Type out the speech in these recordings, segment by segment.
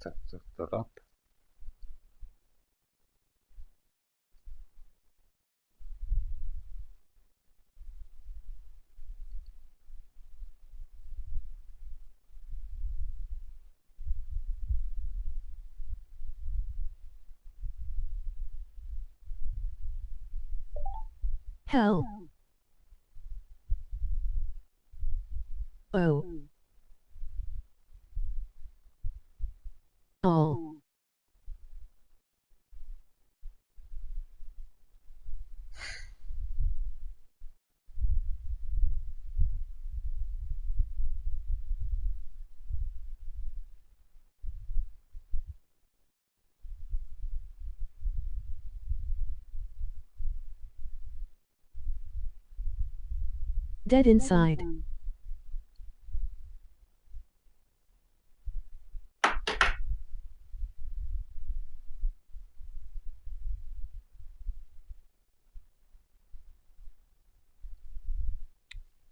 Zack, zack, zack, zack, ab. Hell. O. All. Dead inside.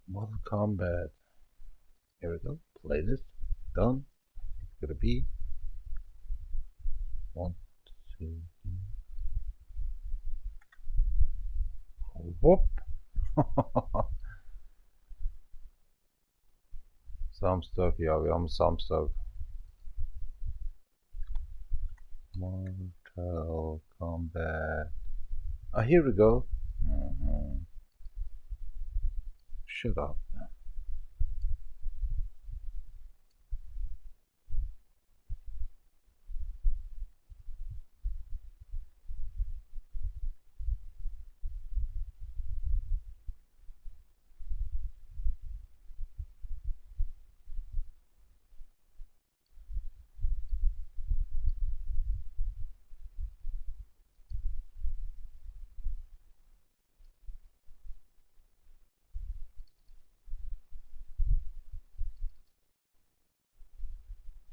Mortal Kombat. Here we go. Playlist. Done. It's gonna be 1, 2, 3. Whoop. Samstag, ja, wir haben Samstag. Mortal Kombat. Ah, here we go. Shut up.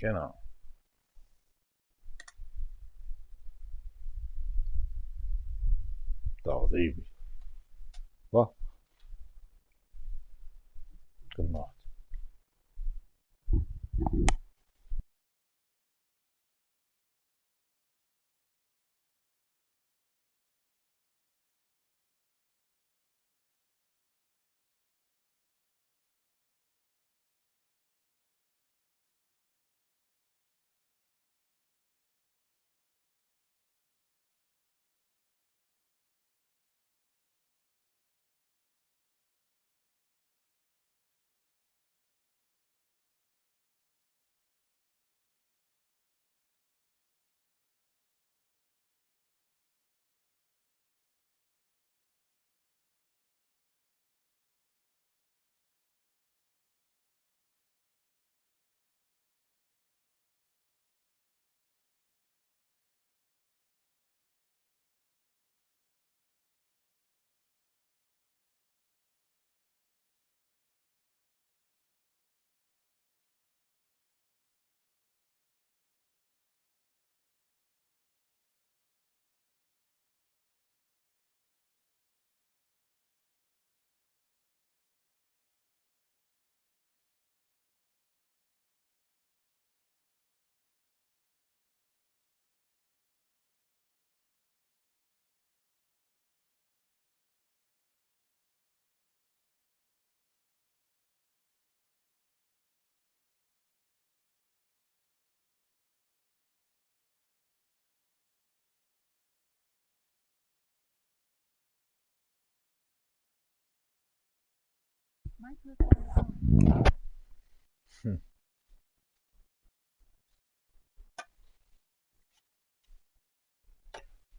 Genau. Dauert ewig. So. Gute Nacht.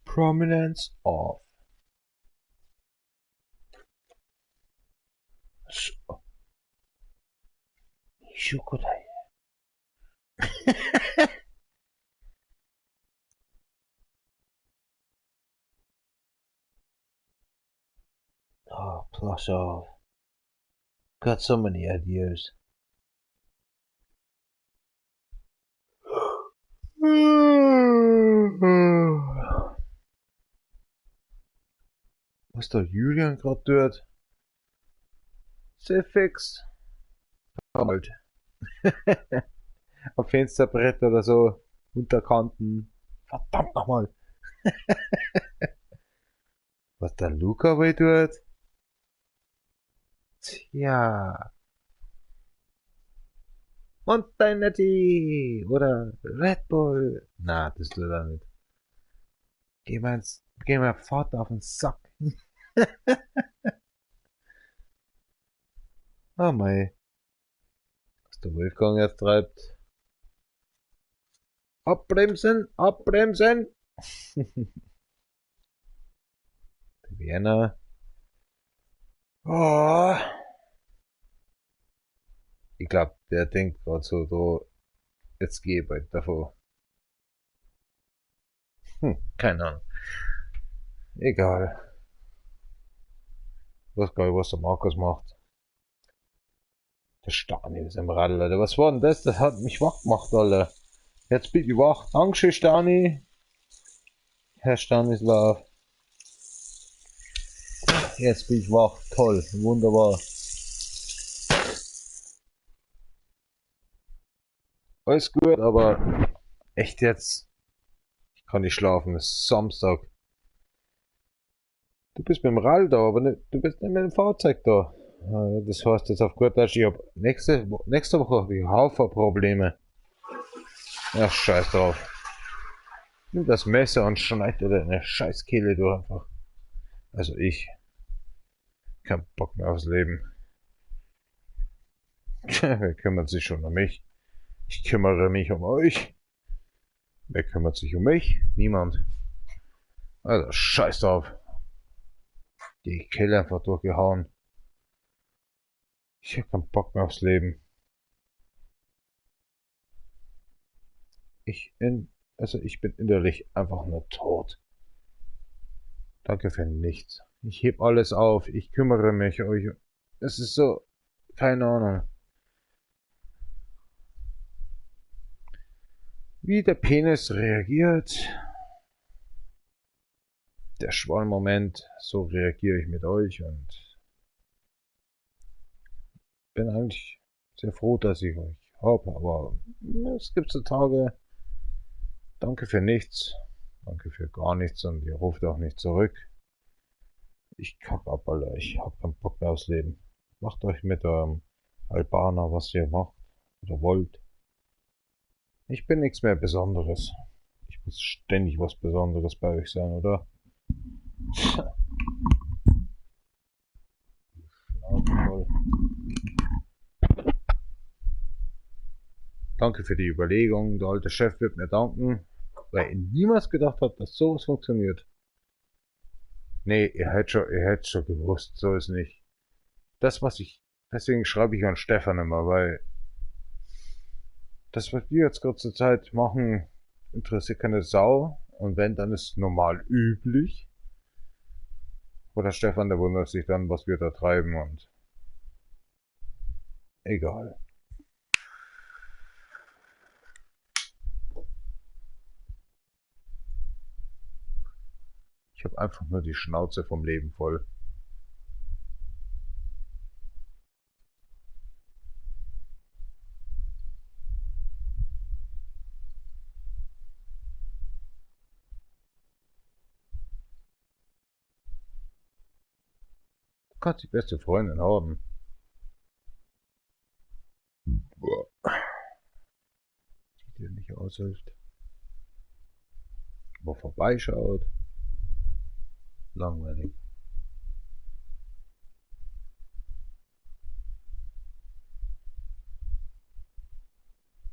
Prominence off. So. Shukodai. Oh, plus off. Got so many ideas. Was der Julian grad tut? Sehr fix. Halt. Auf Fensterbrett oder so. Unterkanten. Verdammt nochmal. Was der Luca wohl tut? Tja. Monster Energy oder Red Bull. Na, das tut er nicht. Geh mal Vater auf den Sack. Ah, mei. Was der Wolfgang jetzt treibt. Abbremsen, abbremsen! Der Werner. Oh. Ich glaub, der denkt grad so, da, jetzt geh ich bald davon. Keine Ahnung. Egal. Ich weiß gar nicht, was der Markus macht. Der Stani ist im Radl, Alter. Was war denn das? Das hat mich wach gemacht, Alter. Jetzt bin ich wach. Dankeschön, Stani. Herr Stanislav. Jetzt bin ich wach. Toll. Wunderbar. Alles gut, aber echt jetzt. Ich kann nicht schlafen. Es ist Samstag. Du bist mit dem Rall da, aber nicht, du bist nicht mit dem Fahrzeug da. Das heißt jetzt auf gut Deutsch, ich hab nächste Woche hab ich Haufen Probleme. Ach, scheiß drauf. Nimm das Messer und schneid dir deine Scheißkehle durch einfach. Also ich. Kein Bock mehr aufs Leben. Wer kümmert sich schon um mich? Ich kümmere mich um euch. Wer kümmert sich um mich? Niemand. Also scheiß drauf. Die Kehle einfach durchgehauen. Ich hab keinen Bock mehr aufs Leben. Ich bin innerlich einfach nur tot. Danke für nichts. Ich heb alles auf. Ich kümmere mich euch. Es ist so... Keine Ahnung. Wie der Penis reagiert. Der Schwallmoment. So reagiere ich mit euch und... Bin eigentlich sehr froh, dass ich euch hab, aber es gibt so Tage, danke für nichts, danke für gar nichts und ihr ruft auch nicht zurück. Ich kack ab, Alter, ich hab keinen Bock mehr aufs Leben. Macht euch mit eurem Albaner, was ihr macht oder wollt. Ich bin nichts mehr Besonderes. Ich muss ständig was Besonderes bei euch sein, oder? Schnauze voll. Danke für die Überlegung. Der alte Chef wird mir danken, weil er niemals gedacht hat, dass sowas funktioniert. Nee, ihr hättet schon gewusst, so ist nicht. Das, was ich... Deswegen schreibe ich an Stefan immer, weil... Das, was wir jetzt gerade zur Zeit machen, interessiert keine Sau. Und wenn, dann ist es normal üblich. Oder Stefan, der wundert sich dann, was wir da treiben und... Egal. Ich hab einfach nur die Schnauze vom Leben voll. Du kannst die beste Freundin haben. Boah. Die dir nicht aushilft. Aber vorbeischaut. Langweilig.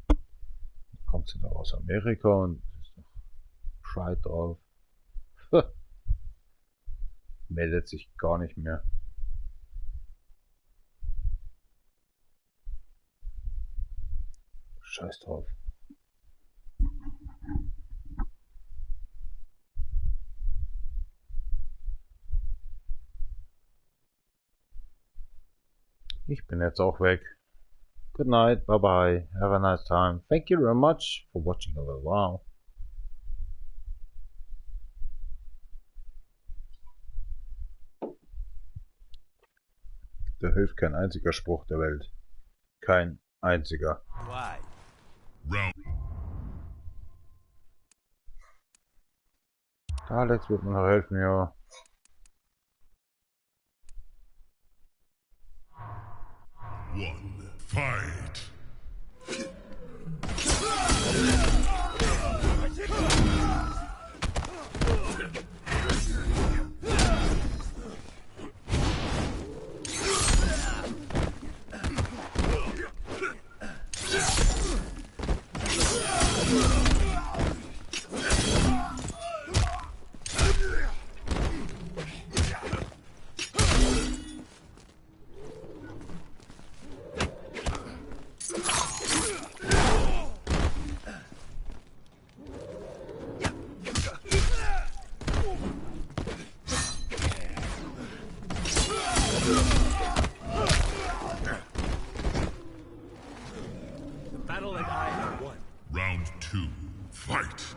Dann kommt sie da aus Amerika und ist noch Scheit drauf. Meldet sich gar nicht mehr. Scheiß drauf. Ich bin jetzt auch weg. Good night, bye bye, have a nice time. Thank you very much for watching a little while. Da hilft kein einziger Spruch der Welt. Kein einziger. Why? Round. Alex wird mir noch helfen, ja. One, fight! The battle and I are one. Round two, fight!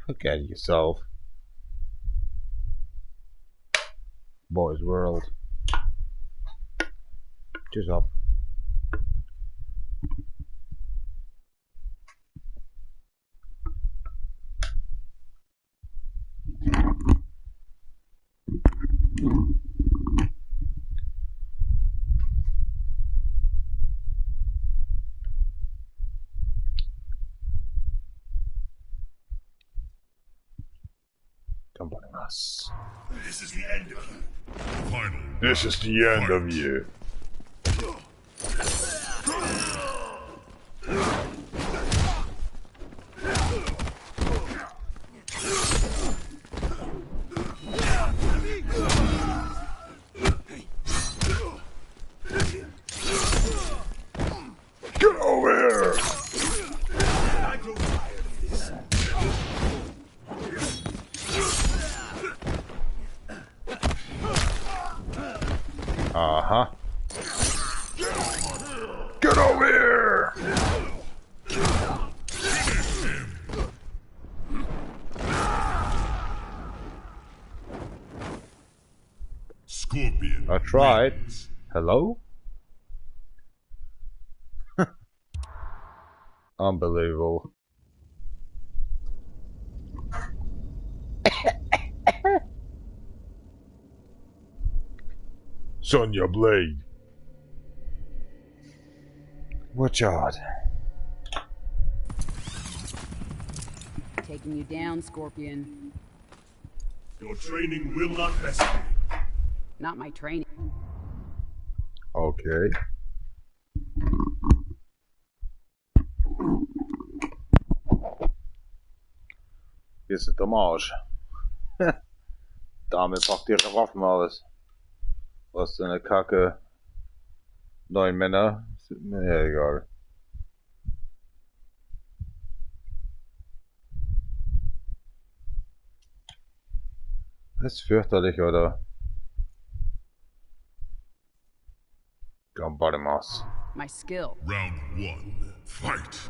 Forget yourself. Boys World. Cheers up. This is the end of you. Final. This is the end of Fight. you. Get over here! I grow tired of this. Uh-huh. Get over here! Scorpion. I tried. wins. Hello? Unbelievable. Sonya Blade. Watch out. Taking you down, Scorpion. Your training will not best me. Not my training. Okay. Hier ist der Marsch. Dame packt ihre Waffen aus. Was für eine Kacke. 9 Männer. Ist mir ja egal. Das ist fürchterlich, oder? Gambarimas. My skill. Round one, fight!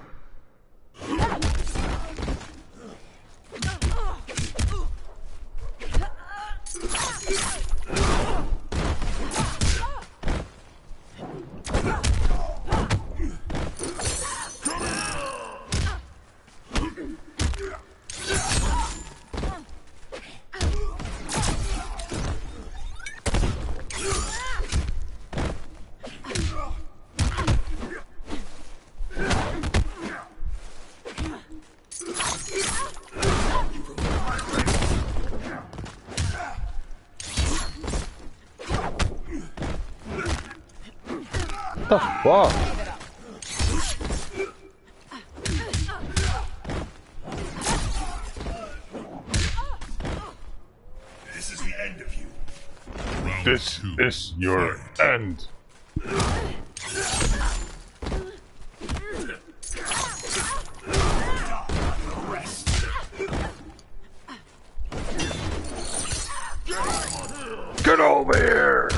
What the fuck? This is the end of you. Round This two. is your Fight. end. Get over here!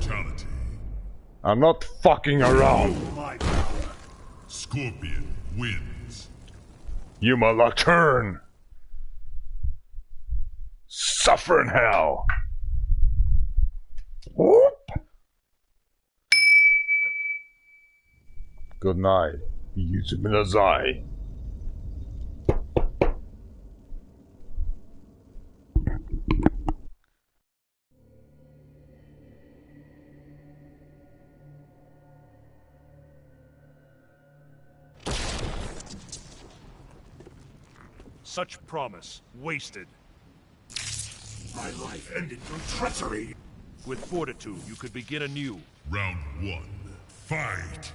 Fatality. I'm not fucking around. My power. Scorpion wins. Yuma Lacturn. Suffer in hell. Whoop. Good night. Yuzumi. Such promise wasted. My life ended through treachery. With fortitude, you could begin anew. Round one. Fight.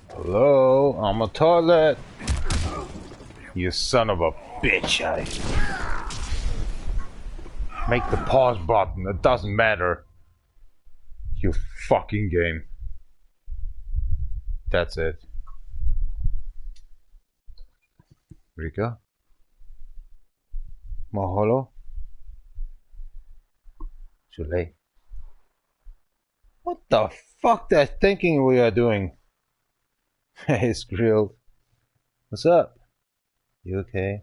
Hello, I'm a toilet. You son of a bitch, I make the pause button, it doesn't matter. You fucking game. That's it. Rika? Mahalo? Julie? What the fuck they're thinking we are doing? Hey, Skrill. What's up? You okay?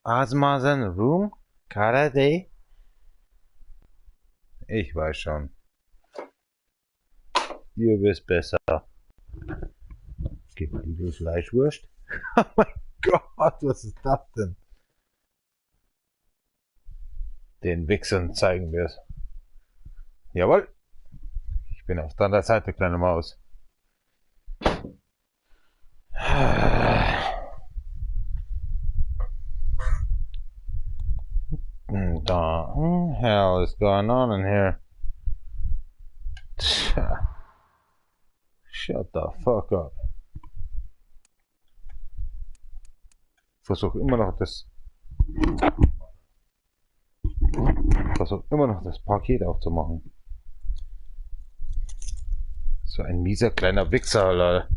Asmasen Room? Karate? Ich weiß schon. Ihr wisst besser. Geflügelfleischwurst? Oh mein Gott, was ist das denn? Den Wichsern zeigen wir's. Jawohl. Ich bin auf deiner Seite, kleine Maus. What the hell is going on in here? Shut the fuck up. Versuch immer noch das. Versuch immer noch das Paket aufzumachen. So ein mieser kleiner Wichser, Alter.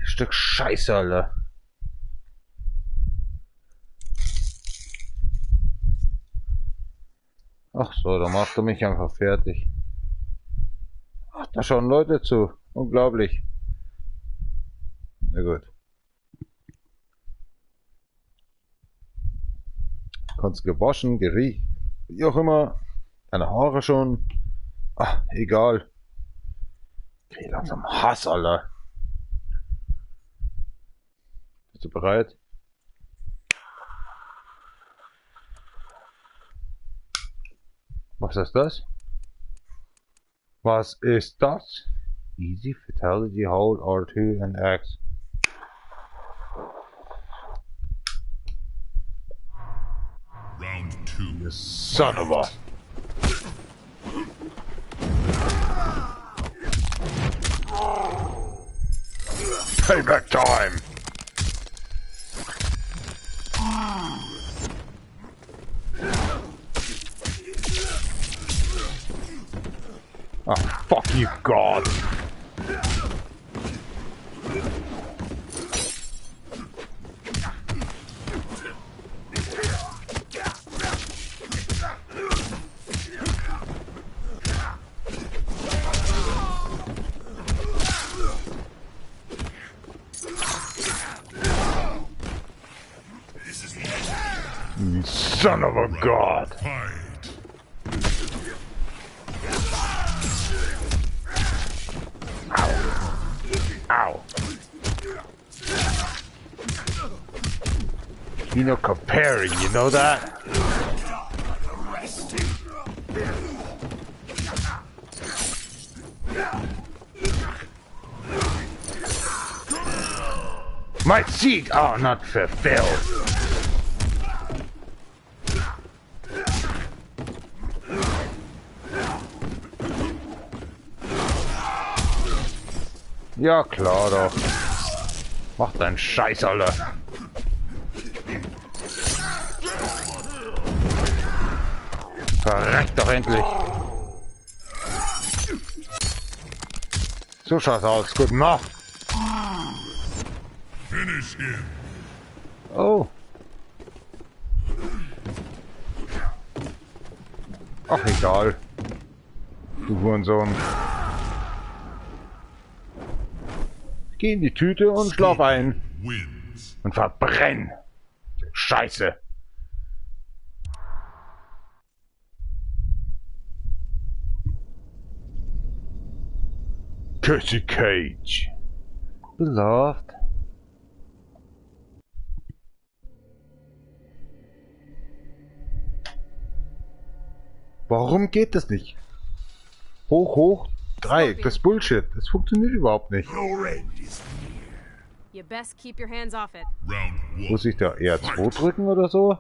Stück Scheiße, Alter. Ach so, da machst du mich einfach fertig. Ach, da schauen Leute zu. Unglaublich. Na gut. Kannst gewaschen, geriecht, wie auch immer. Deine Haare schon. Ach, egal. Krieg langsam Hass, Alter. Bist du bereit? Was ist das? Was ist das? Easy Fatality, hold R2 and X. Round 2. You son of a... Payback time! Oh, fuck you, God! Son of a god! Fight. Ow. Ow. You know, comparing, you know that? My seed are not fulfilled. Ja, klar doch. Mach deinen Scheiß, Alter. Verreck doch endlich. So schaut's aus. Gute Nacht. Finish him. Oh. Ach, egal. Du Hurensohn. Geh in die Tüte und schlaf ein. Und verbrenn. Scheiße. Cassie Cage. Beloved. Warum geht das nicht? Hoch, hoch, Dreieck. Das ist Bullshit. Das funktioniert überhaupt nicht. Muss ich da R2 drücken oder so?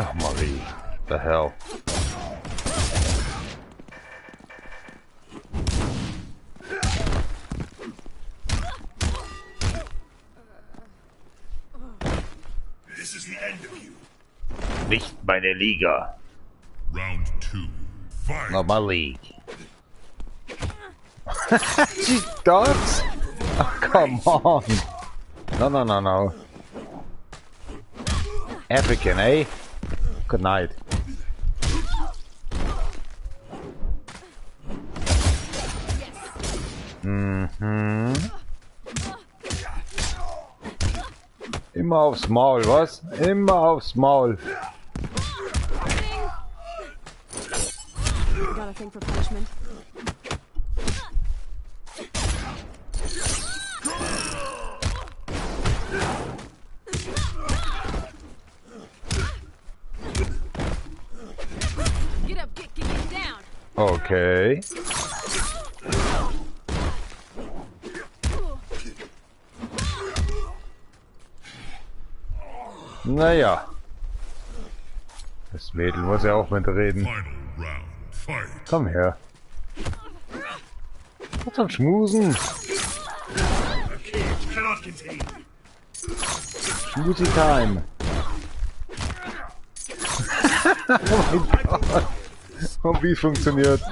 Ach Marie, the hell. This is the end of you. Nicht meine Liga. Round 2. Fight. Not my league. She does? Oh, come on. No, no, no, no. African, eh? Good night. Mhm. Immer aufs Maul, was? Immer aufs Maul. Got a thing for punishment. Okay. Naja. Das Mädel muss ja auch mitreden. Komm her. Was am Schmusen? Schmusi Time. Oh mein Gott. Und wie es funktioniert.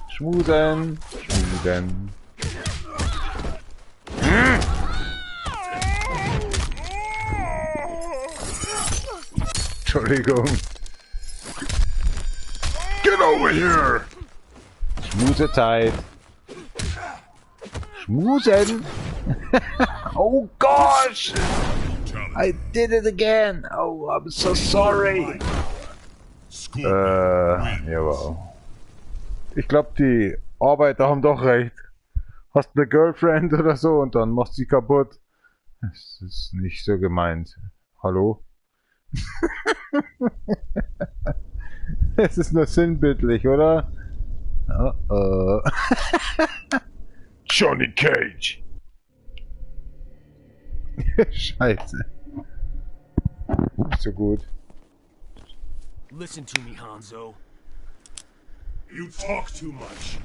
Schmusen, schmusen. Entschuldigung. Get over here! Schmusezeit. Schmusen. Oh gosh! I did it again! Oh, I'm so sorry! Ja, wow. Ich glaube, die Arbeiter haben doch recht. Hast eine Girlfriend oder so und dann machst du sie kaputt. Das ist nicht so gemeint. Hallo? Es ist nur sinnbildlich, oder? Oh oh. Johnny Cage! Scheiße. Nicht so gut. Listen to me, Hanzo. You talk too much.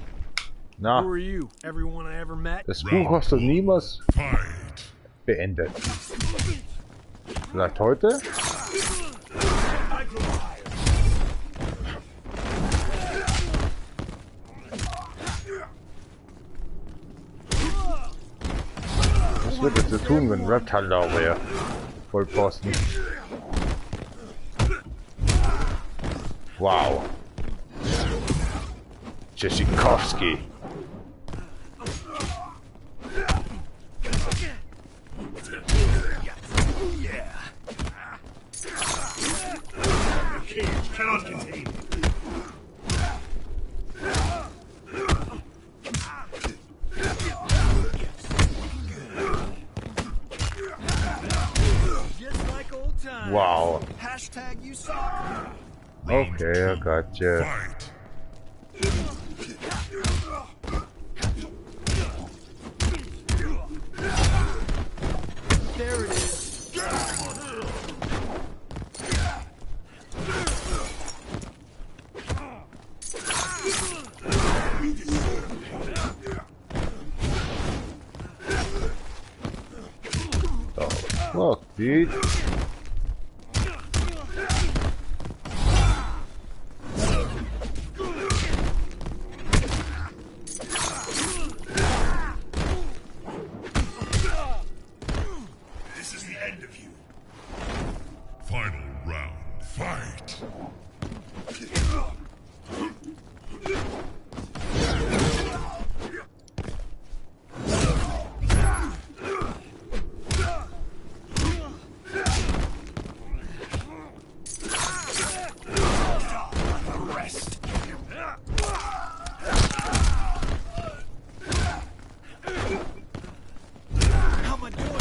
Na. Who are you? Everyone I ever met? Das Buch hast du niemals beendet. Vielleicht heute? grow tired. Was würdest du tun, wenn Reptile da wäre? Vollpfosten. Wow. Tschüssikowski. The cage cannot contain me. Just like old times. Wow. Hashtag you suck. Okay, I gotcha. Fight. There it is. Oh, fuck, dude. This is the end of you. Final round. Fight. Rest. How am I doing?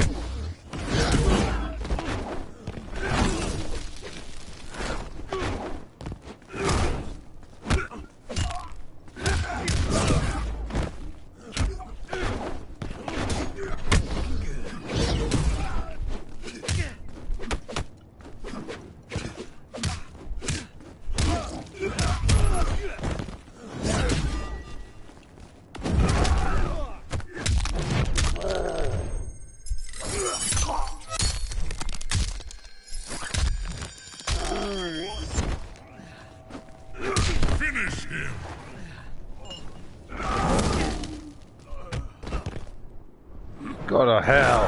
Finish him. Go to hell.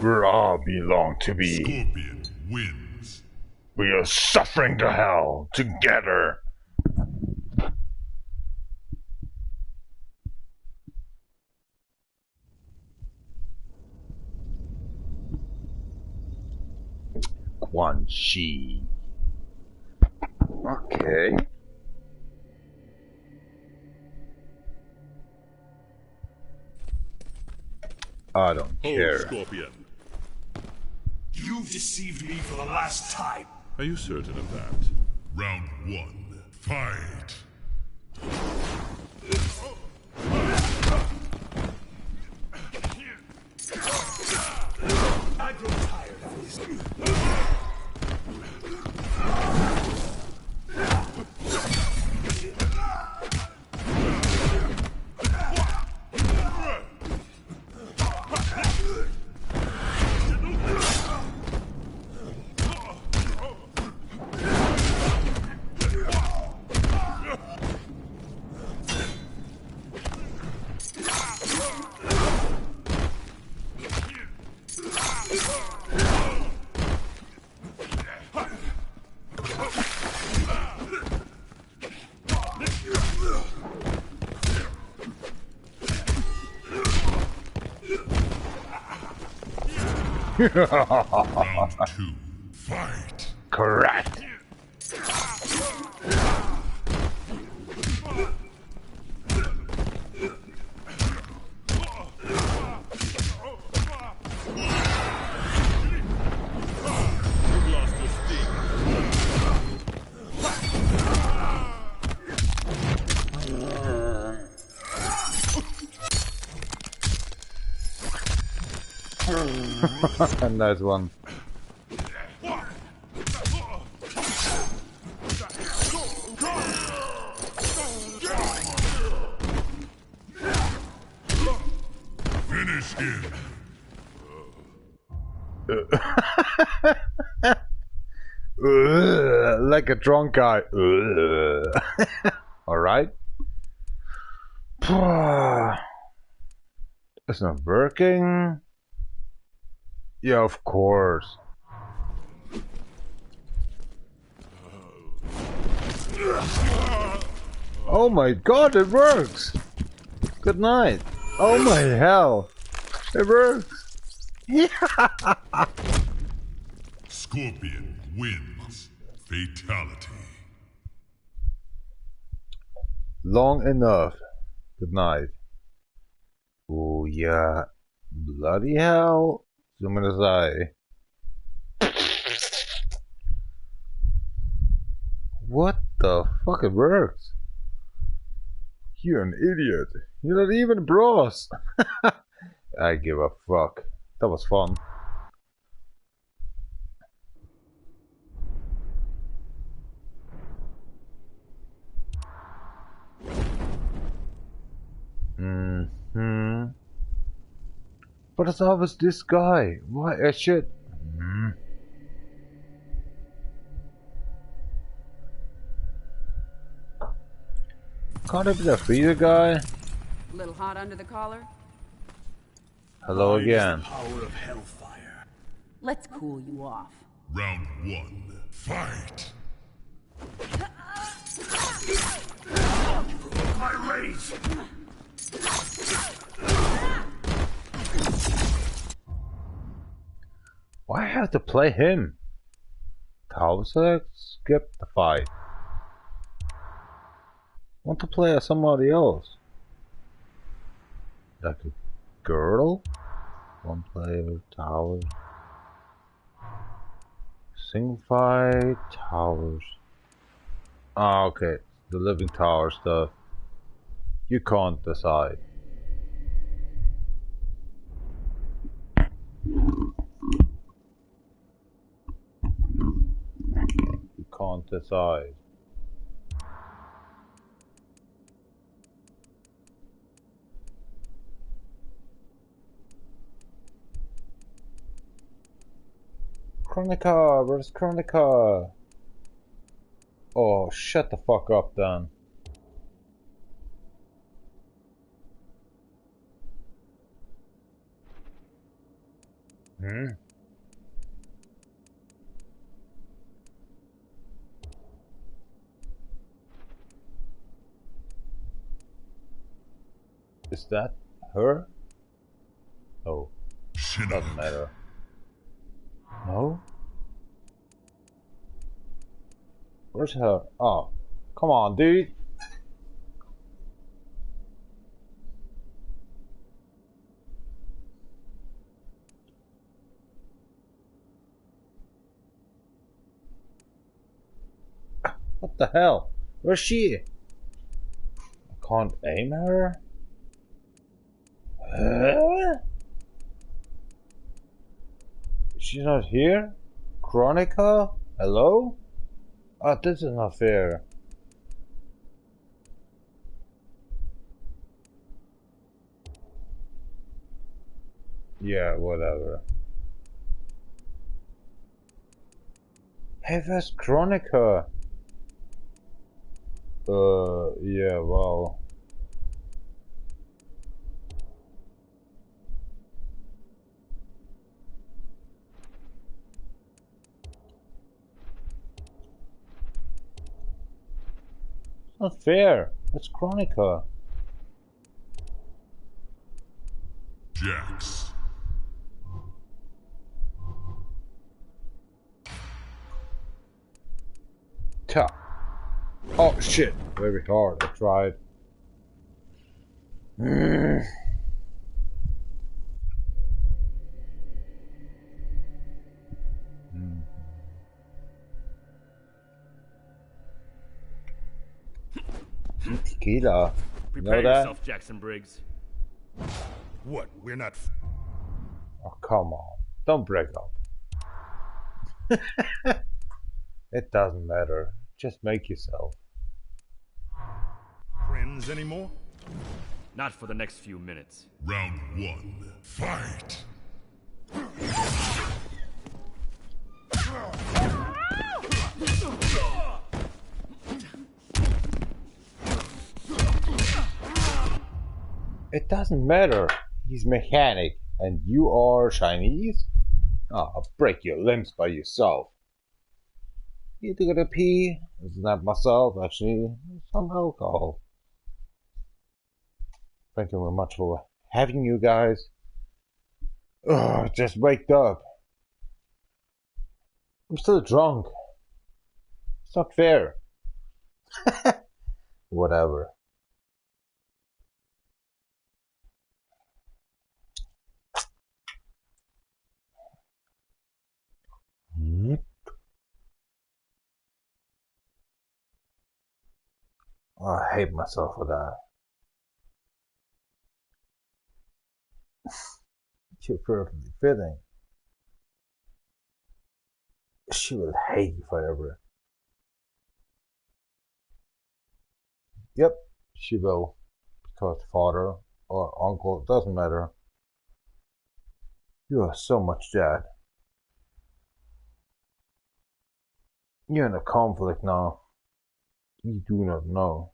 Where all belong to be. Scorpion wins. We are suffering to hell together. Quan Chi. Okay. I don't Hold, care. Scorpion. You've deceived me for the last time. Are you certain of that? Round one. Fight. I grow tired of this. Round two. Fight. Correct. You've lost your sting. Nice one. Finish him. Like a drunk guy. Alright. It's not working. Yeah, of course. Oh my god, it works! Good night. Oh my hell. It works. Yeah. Scorpion wins. Fatality. Long enough. Good night. Oh yeah. Bloody hell. I'm gonna say. What the fuck? It works. You're an idiot. You're not even bros. I give a fuck. That was fun. Mm-hmm. But it's always this guy. Why a shit? Mm. Can't it be the freezer guy? A little hot under the collar. Hello again. Power of hellfire. Let's cool you off. Round one. Fight. My rage. Why have to play him? Tower select, skip the fight. Want to play as somebody else? Like a girl? One player, tower. Single fight, towers. Ah, okay. The living tower stuff. You can't decide. You can't decide. Kronika, where's Kronika? Oh, shut the fuck up then. Hmm? Is that her? Oh, doesn't matter. No? Where's her? Oh, come on, dude. What the hell? Where's she? I can't aim at her? Huh? She's not here? Kronika? Hello? Ah, oh, this is not fair. Yeah, whatever. Hey, where's Kronika? Yeah, well. It's not fair. It's Kronika. Jax. Ta. Oh shit! Very hard. I tried. Tequila. Prepare know that? yourself, Jackson Briggs. What? We're not. Oh come on! Don't break up. It doesn't matter. Just make yourself. Friends anymore? Not for the next few minutes. Round one. Fight! It doesn't matter. He's mechanic and you are Chinese? Oh, I'll break your limbs by yourself. You do gotta pee? It's not myself, actually. Some alcohol. Thank you very much for having you guys. Ugh, just waked up. I'm still drunk. It's not fair. Whatever. Oh, I hate myself for that. You're perfectly fitting. She will hate you forever. Yep, she will. Because father or uncle, doesn't matter. You are so much dead. You're in a conflict now. You do not know.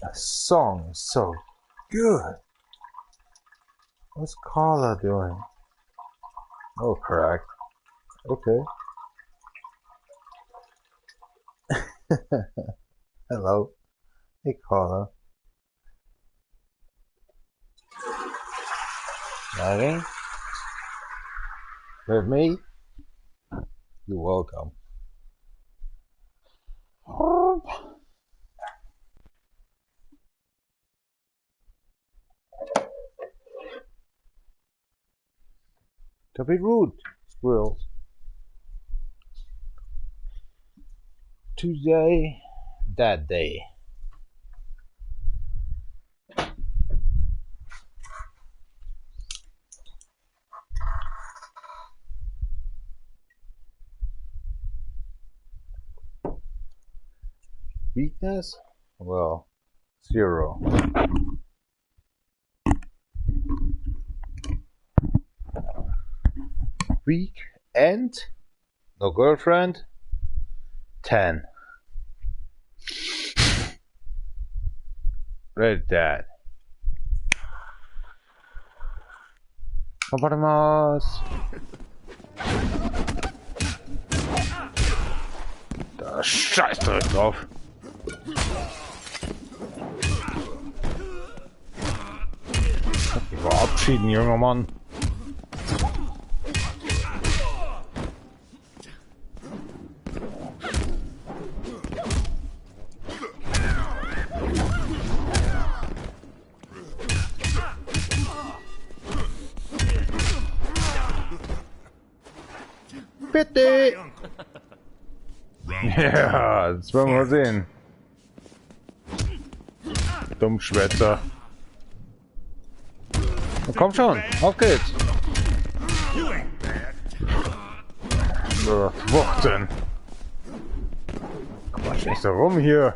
That song is so good. What's Carla doing? Oh, correct. Okay. Hello. Hey, Carla. Lagging? With me? You're welcome. Don't be rude, squirrels. Tuesday, that day. Weakness? Well, 0. Weak and no girlfriend, 10. Read that. Ganbarimasu. Da scheiß direkt drauf. Verabschieden, junger Mann. Bitte! Ja, das wollen wir sehen. Dummschwätzer. Na, komm schon, auf geht's. Wuchten. Quatsch nicht so rum hier.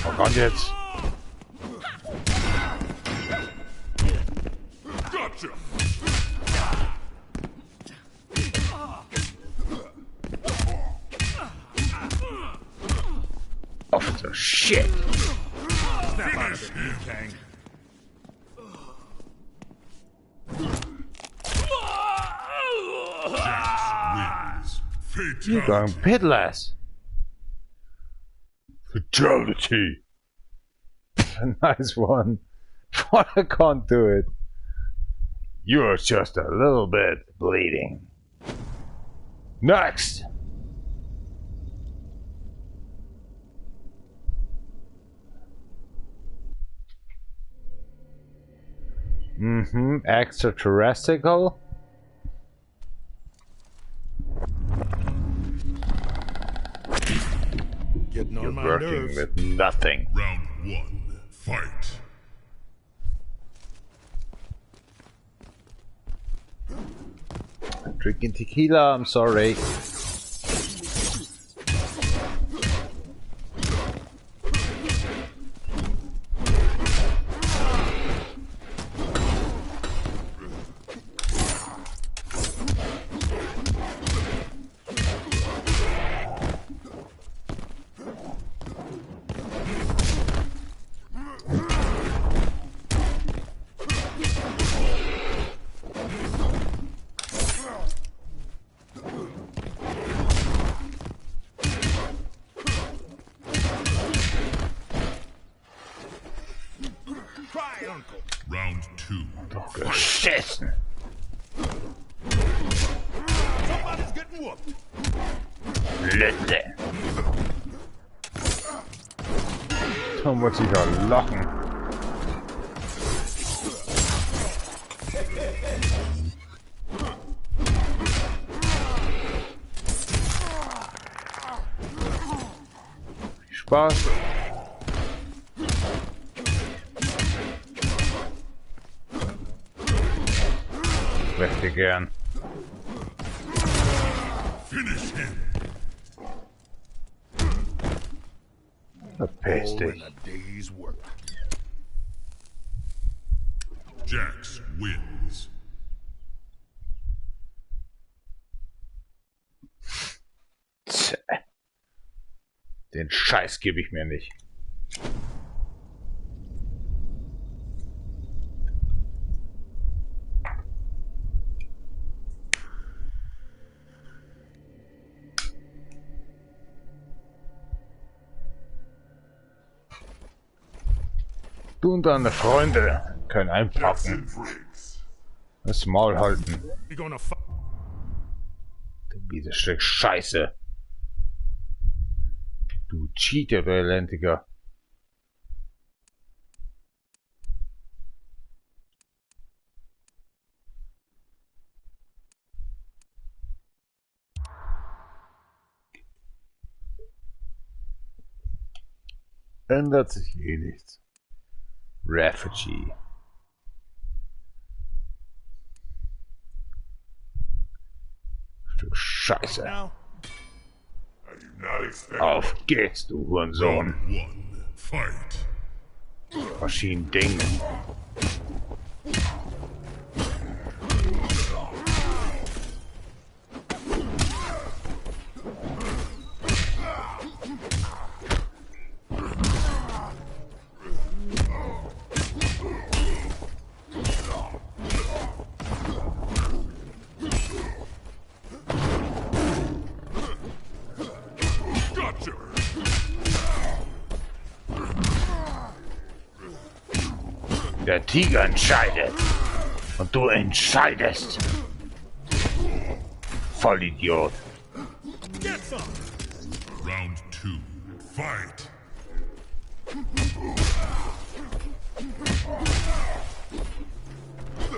Oh Gott, jetzt. Officer, shit. Finish him, Kang. Wins. You're going pitless. Fatality. A nice one. But I can't do it. You're just a little bit bleeding. Next. Mm-hmm. Extraterrestrial. Getting on You're my working nerves. with nothing. Round one. Fight. Drinking tequila, I'm sorry. Round 2. Doch geschissen. Somebody's getting whooped. Lütte. Da muss ich ja lachen. Viel Spaß. Möchte gern. Finish him. Verpiss dich. Jax wins. Den Scheiß gebe ich mir nicht. Du und deine Freunde können einpacken. Das Maul halten. Du mieses Stück Scheiße. Du Cheater, du Elendiger. Ändert sich eh nichts. Refugee. Stück Scheiße. Auf geht's, du Hurensohn. Fight. Maschinending. Der Tiger entscheidet. Und du entscheidest. Vollidiot. Round 2. Fight.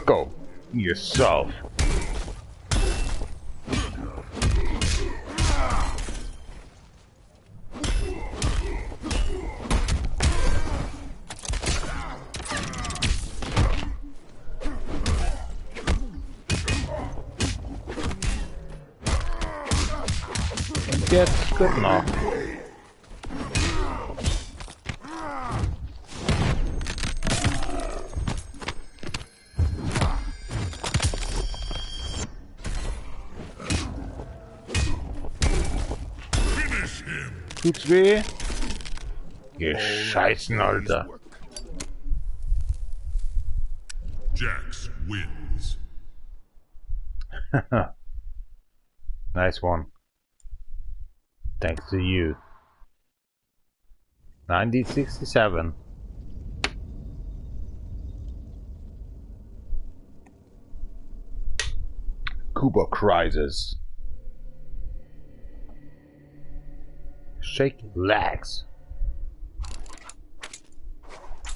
Go yourself. Jetzt gut noch. Tut's weh? Ihr Scheißen, Alter. Jax wins. Nice one. Thanks to you. 1967. Cuba Crisis. Shake legs.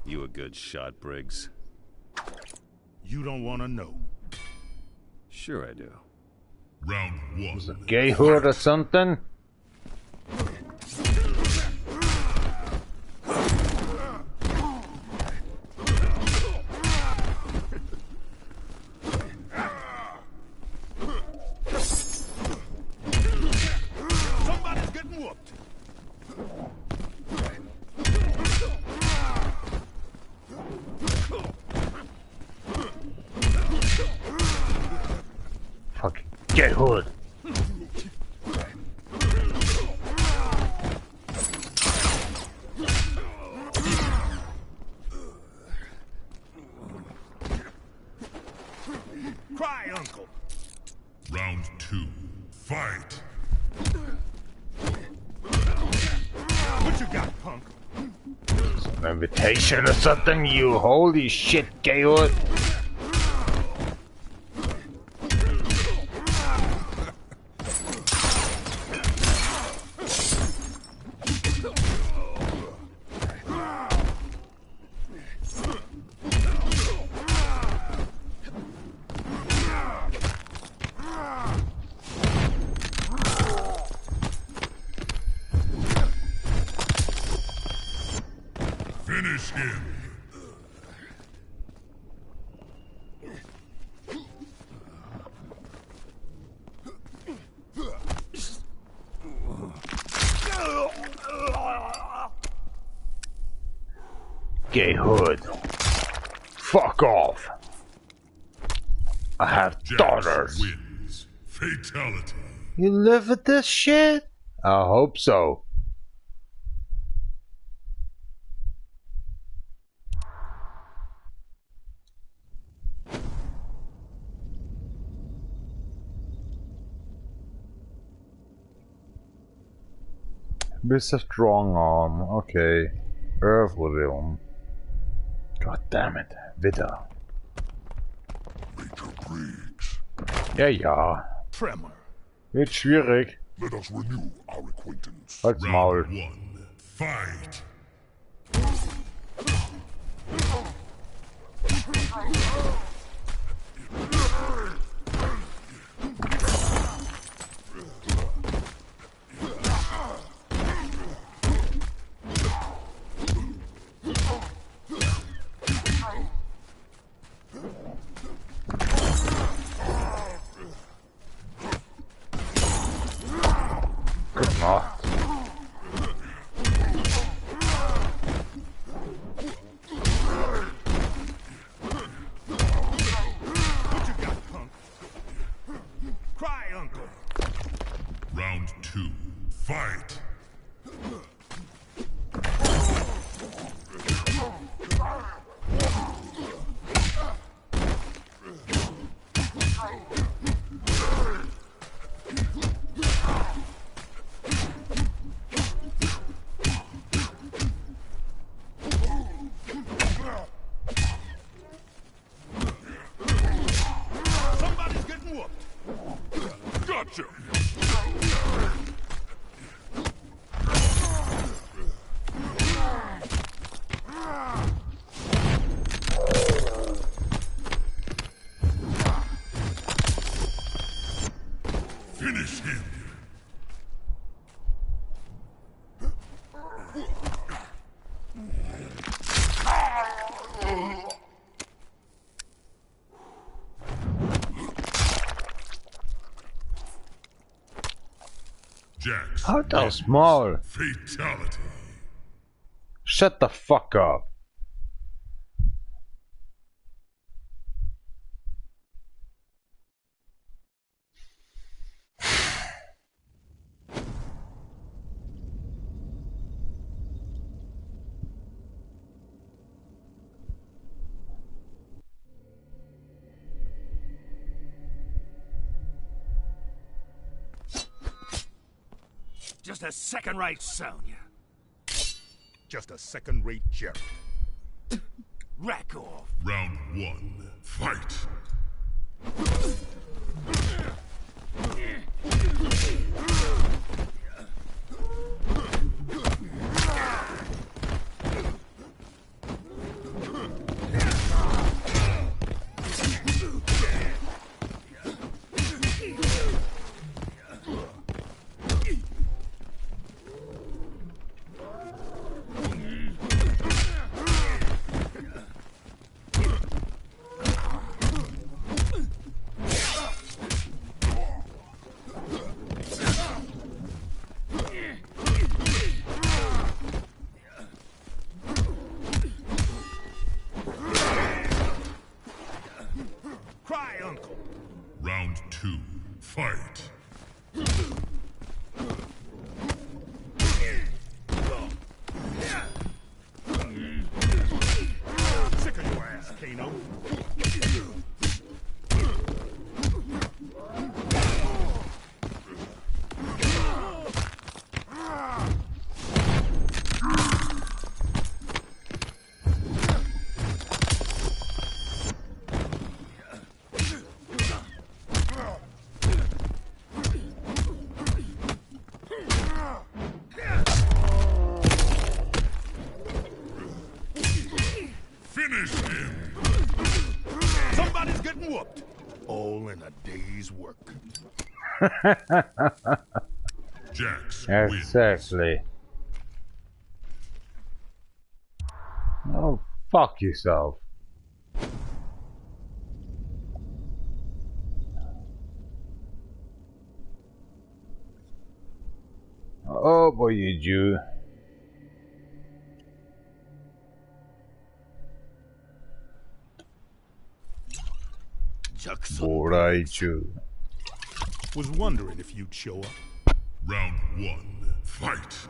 You a good shot, Briggs. You don't want to know. Sure I do. Round 1. Was a gay hood or something? Hood. Cry, Uncle. Round 2. Fight. What you got, punk? Some invitation or something, you holy shit, Gay Hood. Finish him. Gay Hood. Fuck off. I have Jax daughters. Wins. Fatality. You live with this shit? I hope so. Mr. Strong Arm, okay. Earth Realm. God damn it, Vidar. Major Briggs. Ja, ja. Tremor. Wird schwierig. Let us renew our acquaintance. Halt's Maul. Round 1. Fight. Gute Nacht. What you got, punk? Cry, Uncle. Round 2. Fight. Somebody's getting whooped. Gotcha. Finish him. Jax. Halt das Maul. Fatality. Shut the fuck up. Just a second-rate Sonya. Just a second-rate Jerry. Rack off. Round 1. Fight. Cry, Uncle. Round 2. Fight. work. Jax wins. Exactly. Oh, fuck yourself. Oh boy, you Jew. Jackson Borai Jew. Was wondering if you'd show up. Round 1. Fight.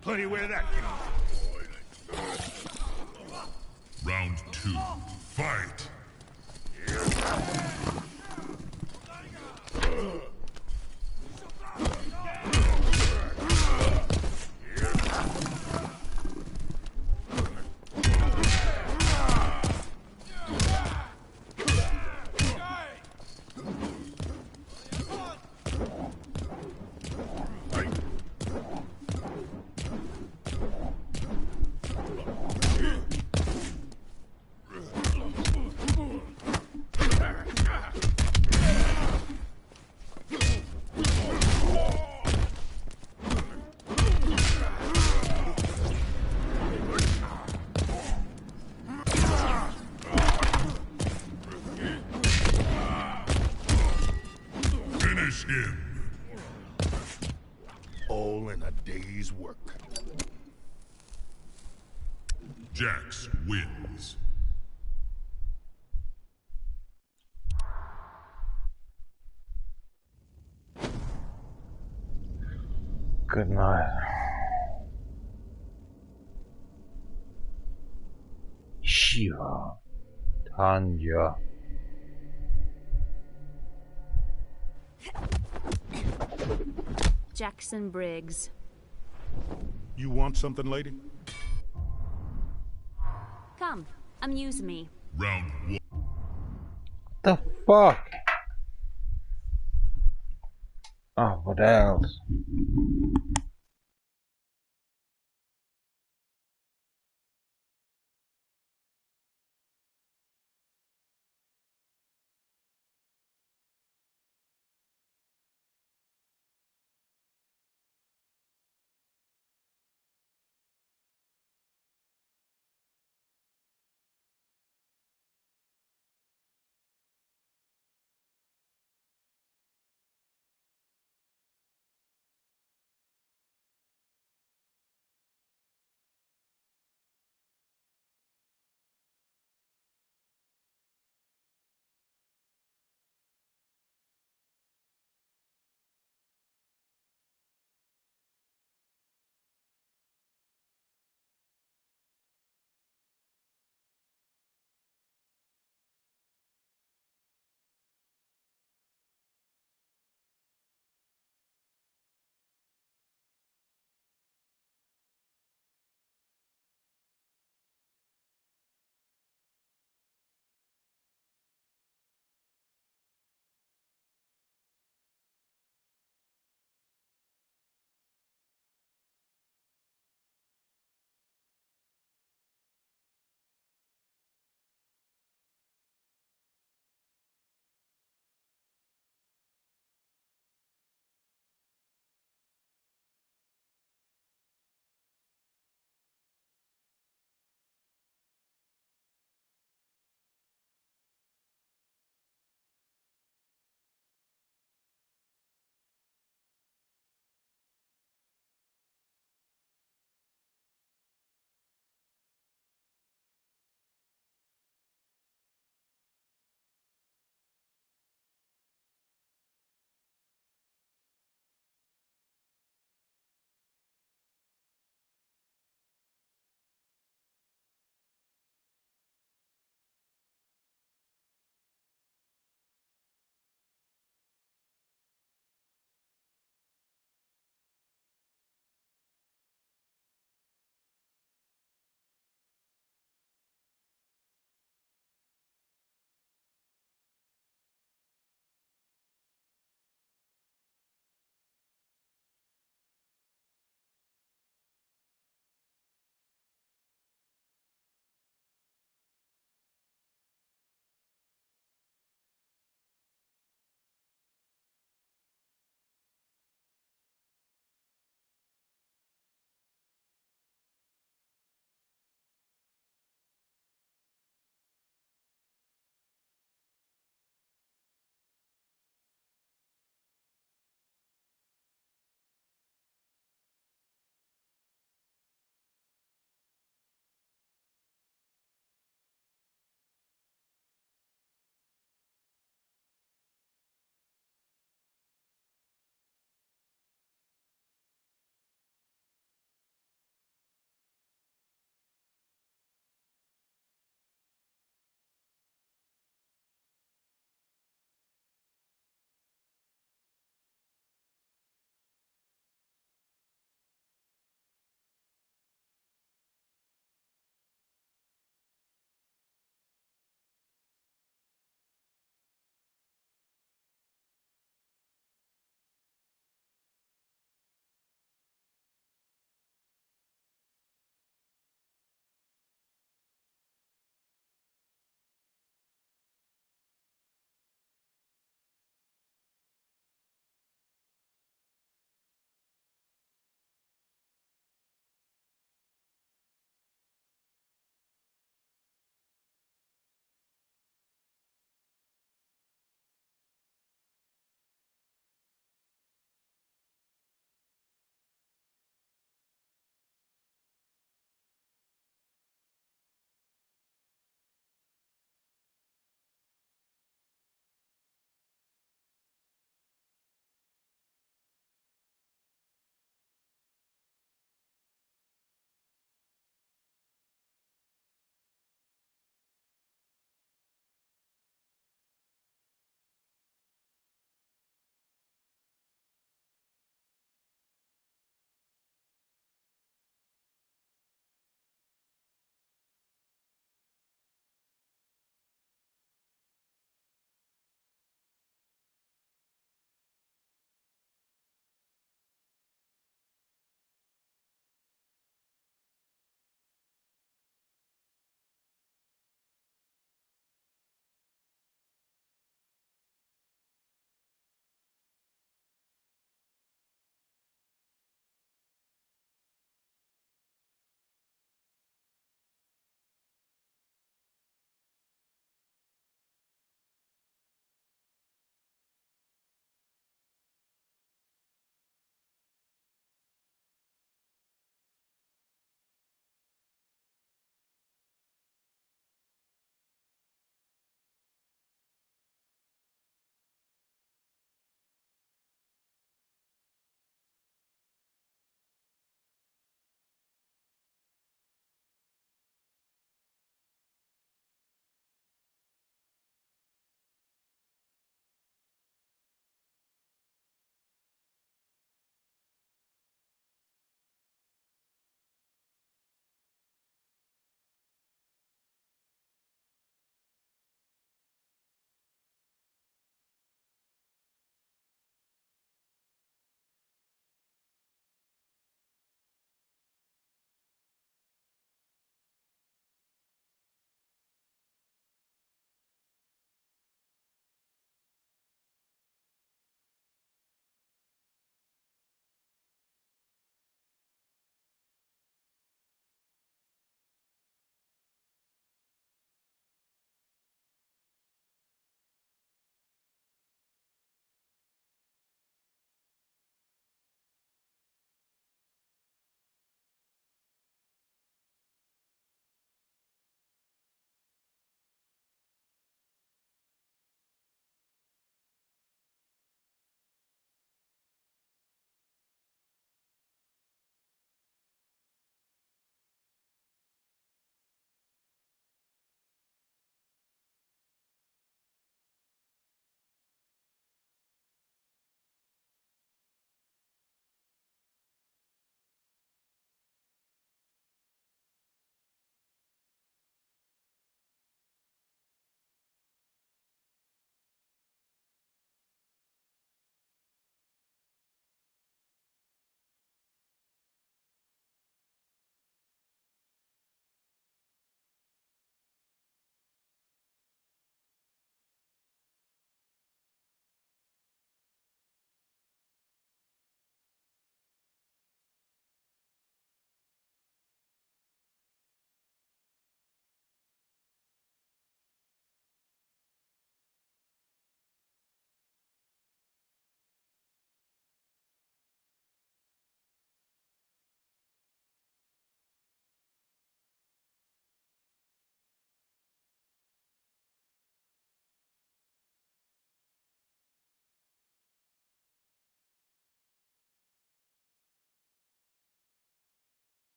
Plenty where that came from. Round 2. Fight! Finish him. All in a day's work. Jax wins. Good night. Shiva. Tanya. Jackson Briggs. You want something, lady? Come, amuse me. Round 1. The fuck? Oh, what else?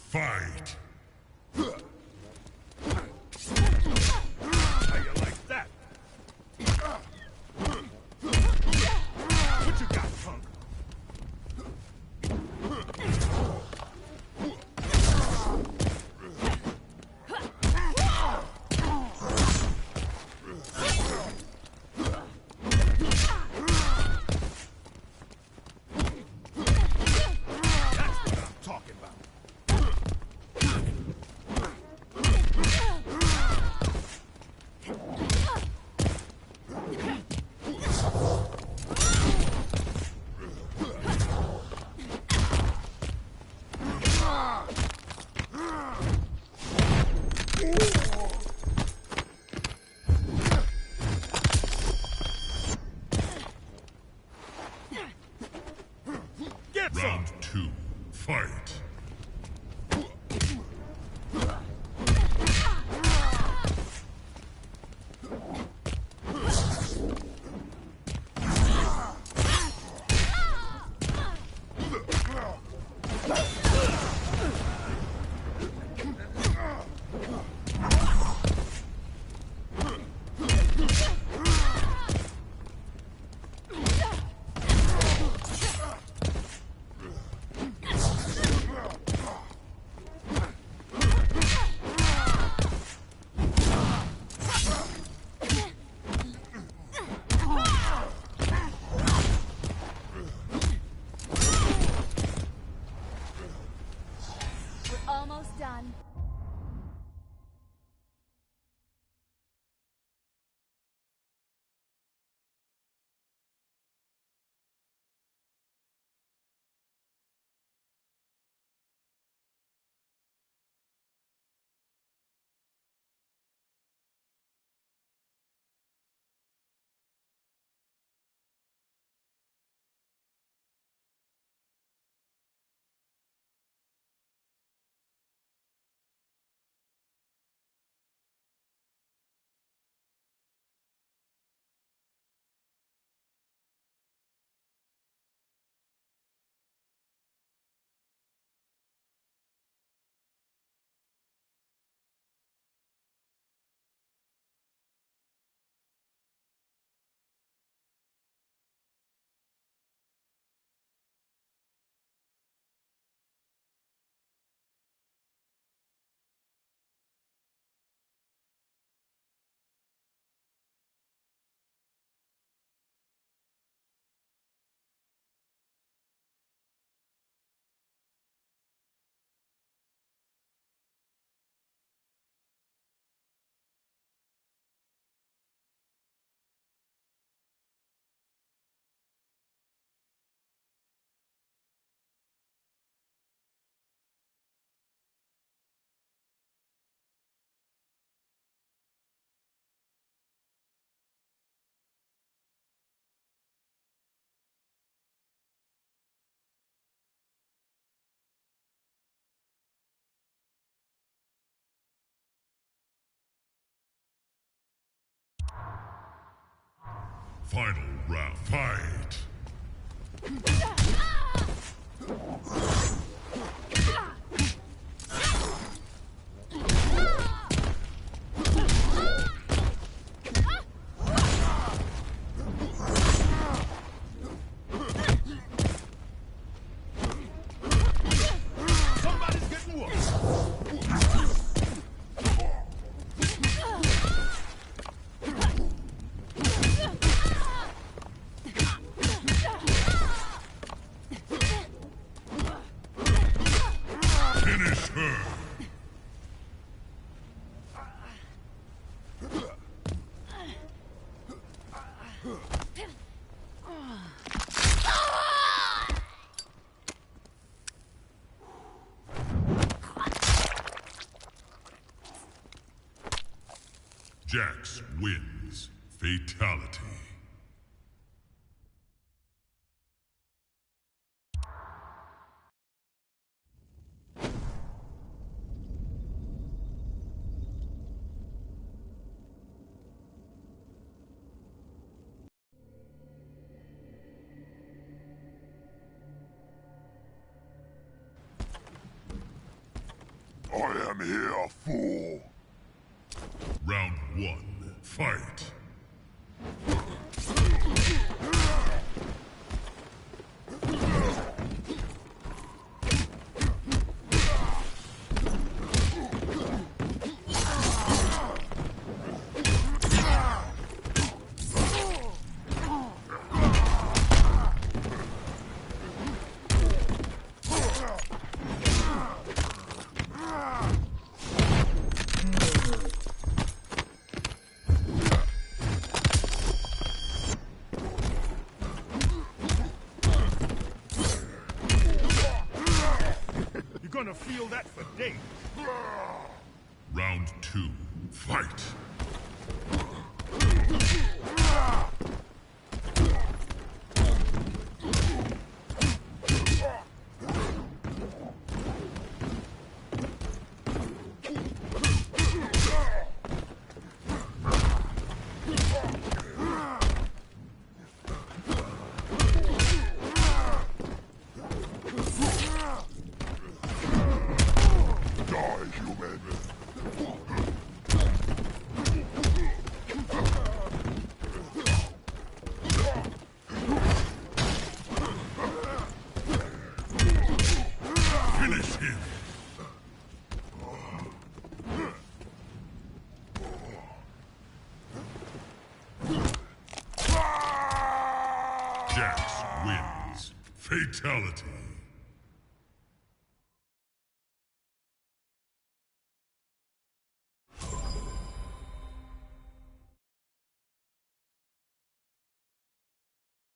Fight! How you like that? What you got, punk? That's what I'm talking about. Get some! Round 2. Fight! We're almost done. Final round. Fight! Somebody's getting whooped. Finish her! Jax wins. Fatality. I am here, fool. Round 1. Fight. You're gonna feel that for days. Round 2. Fight. Die, human. Finish him. Jax wins. Fatality.